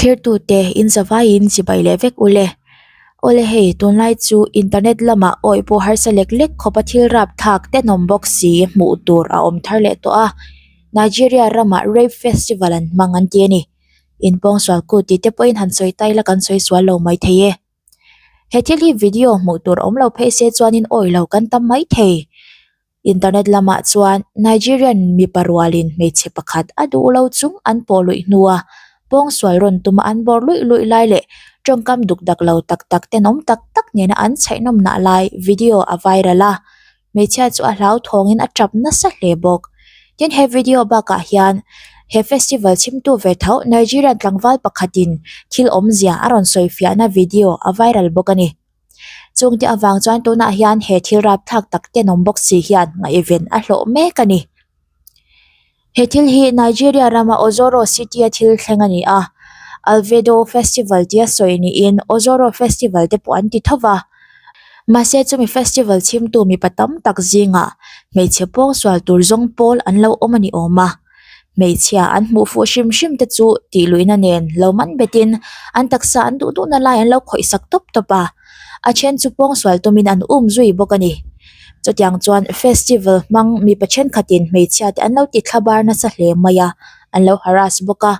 Thlirtute in zavaiin chibai leh vek ule. Awle hei, tunlai chu internet lamah awih pawh harsa lek lek khawpa thil rapthlak tenawm bawk si hmuh tur a awm thar leh tawh a. Nigeria ramah Rape Festival an hmang an ti a ni. Inpawngsual kut tih te pawhin han sawi ta ila kan sawi sual lo mai thei e. He thil hi video hmuh tur awm lo phei se chuanin awih lo kan tam mai thei. Internet lamah chuan Nigerian mipa rualin hmeichhe pakhat a duh lo chung an pawh luih hnua pawngsual rawn tuma an bawr luih luih lai leh tawngkam duk dak lo tak tak tenawm tak tak nena an chhaihnawmnah lai video a viral a, hmeichhia chu a hlauthawngin a tap nasa hle bawk. Tin he video bakah hian he festival chhimtu ve tho Nigerian tlangval pakhatin thil awmzia a rawn sawifiahna video a viral bawk a ni. Chungte avang chuan tunah hian he thil rapthlak tak tenawm bawk si hian ngaihven a hlawh mek a ni. He thil hi Nigeria rama Ozoro city a thil thleng a ni a, Alvedo festival tia sawi niin Ozoro festival te pawh an ti tho va. Mahse chumi festival chhimtu mipa tam tak zingah hmeichhe pawngsual tur zawng pawl an lo awm a ni awm a. Hmeichhia an hmuh fuh hrim hrim te chu tih luihna nen lo man betin an taksa an duh duhna lai an lo khawih sak tawp tawp a, a then chu pawngsual tumin an um zui bawk a ni. Chutiang chuan festival hmang mipa thenkhatin hmeichhia te an lo ti thla bar nasa hle mai a, an lo harass bawk a,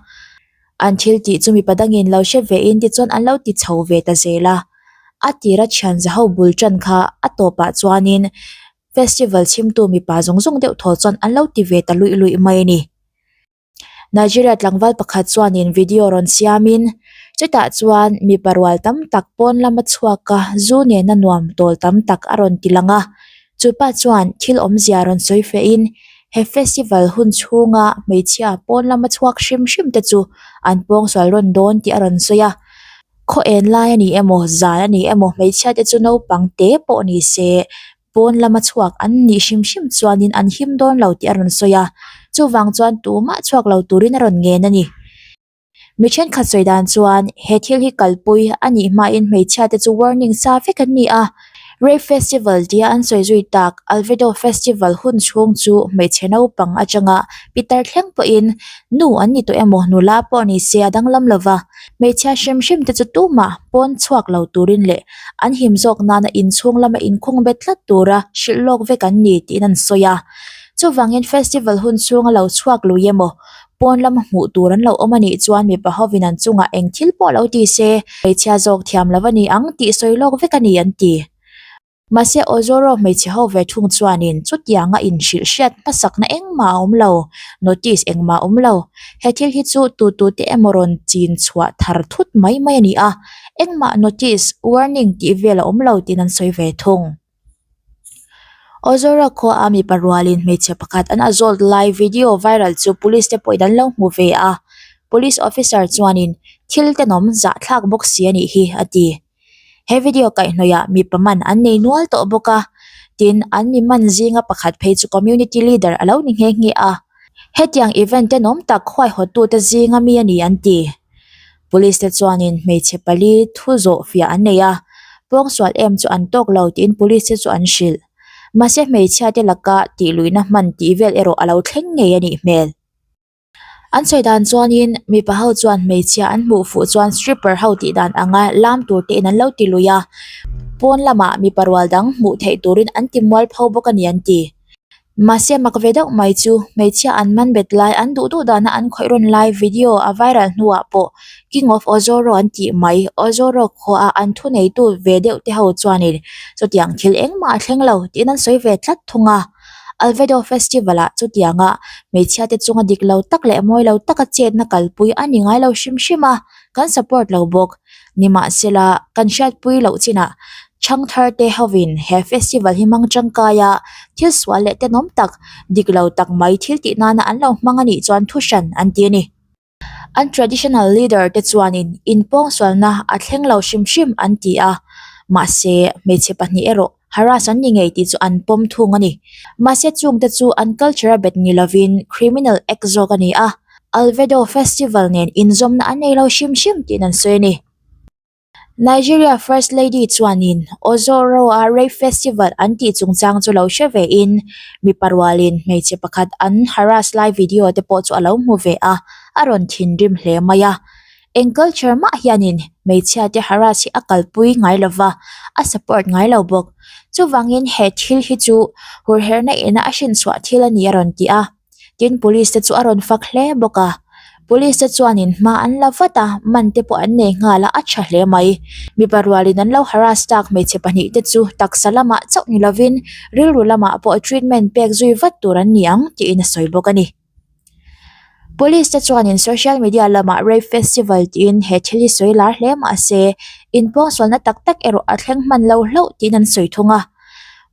an thil tih chu mipa dangin lo hre ve in tichuan an lo ti chho ve ta zel a, a tira thian za ho bul tan kha a tawpah chuanin Festival chhimtu mipa zawng zawng deuh thaw chuan an lo ti ve ta luih luih mai a ni. Nigeria tlangval pakhat chuanin video rawn siamin chutah chuan mipa rual tam tak pawn lama chhuak a zu nena nuam tawl tam tak a rawn ti lang a. Chupa chuan thil awmzia rawn sawi fehin he festival hun chhunga hmeichhia pawn lama chhuak hrim hrim te chu an pawngsual rawn dawn tih a rawn sawi a. Khaw en lai a ni emaw, zan a ni emaw hmeichhia te chu naupang te pawh ni se pawn lama chhuak an nih hrim hrim chuanin an him dawn lo tih a rawn sawi a, chuvang chuan tumah chhuak lo turin a rawn ngen a ni. Mi thenkhat sawi dan chuan he thil hi kalpui a nih hmain hmeichhia te chu warning sa vek an ni a, Rape Festival tia an sawi zui tak Alvedo Festival hun chhung chu hmeichhe naupang atanga pitar thleng pawhin nu an ni tawh emaw nula pawh ni se a danglam lova. Hmeichhia hrim hrim te chu tumah pawn chhuak lo turin leh an him zawk nana inchhung lama inkhung bet tlat tura hrilh lawk vek an ni tiin an sawi a. Chuvangin festival hun chhunga lo chhuak lui emaw pawn lama hmuh tur an lo awm a nih chuan mipa hovin an chungah eng thil pawh lo ti se hmeichhia zawk thiam lo a ni ang tih sawi lawk vek a ni an ti. Mahse Ozoro hmeichhe ho ve thung chuanin chutianga inhrilh hriat hmasakna engmah a awm lo, notice engmah a awm lo. He thil hi chu tu tu te emaw rawn chin chhuah thar thut mai mai a ni a, engmah notice, warning tih vel a awm lo tiin an sawi ve thung. Ozoro khua a mipa rualin hmeichhe pakhat an assault lai video viral chu police te pawhin an lo hmu ve a, police officer chuanin thil tenawm zahthlak bawk si a nih hi a ti. He video kaihhnawihah mipa man an nei nual tawh bawk a, tin an mi man zinga pakhat phei chu community leader a lo ni nghe nghe a. Hetiang event tenawm tak huaihawttute zinga mi a ni an ti. Police te chuanin hmeichhe pali thu zawh fiah an nei a, pawngsual em chu an tawk lo tiin police te chu an hrilh. Mahse hmeichhia te laka tihluihna hman tih vel erawh a lo thleng ngei a nih hmel. An sawi dan chuanin mipa ho chuan hmeichhia an hmuh fuh chuan stripper ho tih dan anga lam tur te in an lo ti lui a, pawn lamah mipa rual dang hmuh theih turin an ti mual pho bawk a ni an ti. Mahse mak ve deuh mai chu hmeichhia an man bet lai an duh duh dana an khawih rawn lai video a viral hnuah pawh King of Ozoro an tih mai Ozoro khua an thuneitu ve deuh te ho chuanin chutiang thil engmah a thleng lo tiin an sawi ve tlat thung a. Alvedo Festival ah chutianga hmeichhia te chunga dik lo tak leh mawi lo taka chetna kalpui a ni ngai lo hrim hrim a, kan support lo bawk. Nimahsela, kan hriatpui loh chinah Chhangthar te hovin he festival hi hmang tangkai a, thil sual leh tenawm tak, dik lo tak mai thil tih nana an lo hmang a nih chuan thuhran an ti a ni. An traditional leader te chuanin inpawngsualna a thleng lo hrim hrim an ti a, mahse hmeichhe pahnih erawh harass an ni ngei tih chu an pawm thung a ni. Mahse chungte chu an culture a bet ni lovin criminal act zawk a ni a, Alvedo festival nen inzawmna an nei lo hrim hrim tiin an sawi a ni. Nigeria First Lady chuanin Ozoro-a Rape Festival an tih chungchang chu lo hre vein mipa rualin hmeichhe pakhat an harass lai video te pawh chu a lo hmu ve a, a rawn thinrim hle mai a. Eng culture mah hianin hmeichhia te harass hi a kalpui ngai lova, a support ngai lo bawk. Chuvangin he thil hi chu hurherhna ina a hrinchhuah thil a ni a rawn ti a. Tin police te chu a rawn fak hle bawk a. Police te chuanin hma an la vat a, man te pawh an nei nghal a, a tha hle mai. Mipa rualin an lo harass tak hmeichhe pahnih te chu taksa lamah chauh ni lovin rilru lamah pawh treatment pek zui vat tur an ni ang tiin a sawi bawk a ni. Police te chuanin social media lamah rape festival tiin he thil hi sawi lar hle mahse inpawngsualna tak tak erawh a thleng hman lo hlauh tiin an sawi thung a.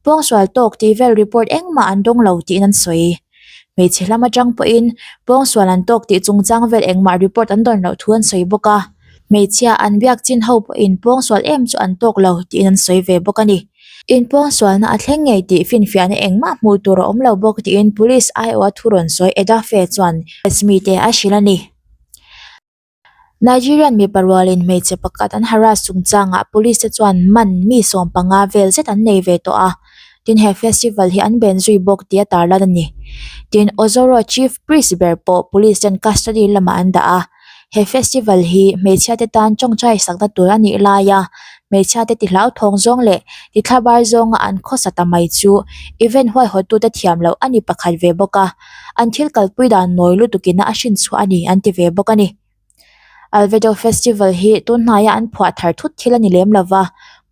Pawngsual tawk tih vel report engmah an dawng lo tiin an sawi. Hmeichhe lam atang pawhin pawngsual an tawk tih chungchang vel engmah report an dawn loh thu an sawi bawk a. Hmeichhia an biak chin ho pawhin pawngsual em chu an tawk lo tiin an sawi ve bawk a ni. Inpawngsualna a thleng ngei tih finfiahna engmah hmuh tur a awm lo bawk tiin Police aiawha thu rawn sawi Edafe chuan press mite a hrilh a ni. Nigerian mipa rualin hmeichhe pakhat an harass chungchangah police te chuan man mi 15 vel zet an nei ve tawh a, tin he festival hi an ben zui bawk tih a tarlan a ni. Tin Ozoro chief priest ber pawh police ten custody lamah an dah a, he festival hi hmeichhia te tan tawngtai sakna tur a nih laia hmeichhia te tihlauthawng zawng leh tithlabar zawnga an khawsa ta mai chu event huaihawttute thiam loh a ni pakhat ve bawk a. An thil kalpui dan nawi lutukin a hrin chhuah a ni an ti ve bawk a ni. Alvedo Festival hi tun hnaia an phuah thar thut thil a ni lem lo va,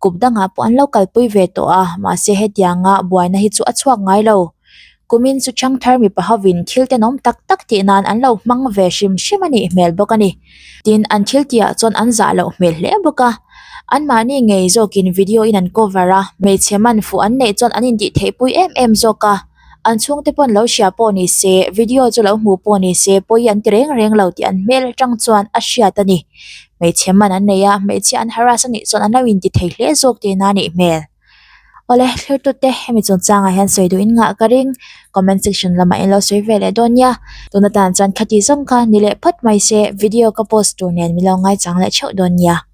kup dangah pawh an lo kalpui ve tawh a, mahse hetianga buaina hi chu a chhuak ngai lo. Kumin chu changthar mipa hovin thil tenawm tak tak tih nan an lo hmang ve hrim hrim a nih hmel bawk a ni. Tin, an thil tihah chuan an zah loh hmel hle bawk a. Anmahni ngei zawkin video in an cover a, hmeichhe man fuh an neih chuan an intihtheihpui em em zawk a. An chhungte pawn lo hria pawh ni se, video chu lo hmu pawh ni se, pawi an ti reng reng lo tih an hmel atang chuan a hriat a ni. Hmeichhe man an nei a, hmeichhia an harass a nih chuan an lo inti thei hle zawk tihna a nih hmel. Awle, thlirtute hemi chungchangah hian sawi duhin ngah ka ring, comment section lamah in lo sawi ve leh dawn nia. Tuna tan chuan khati zawng kha ni leh phawt mai se, video ka post tur nen min lo ngaichang leh theuh dawn nia.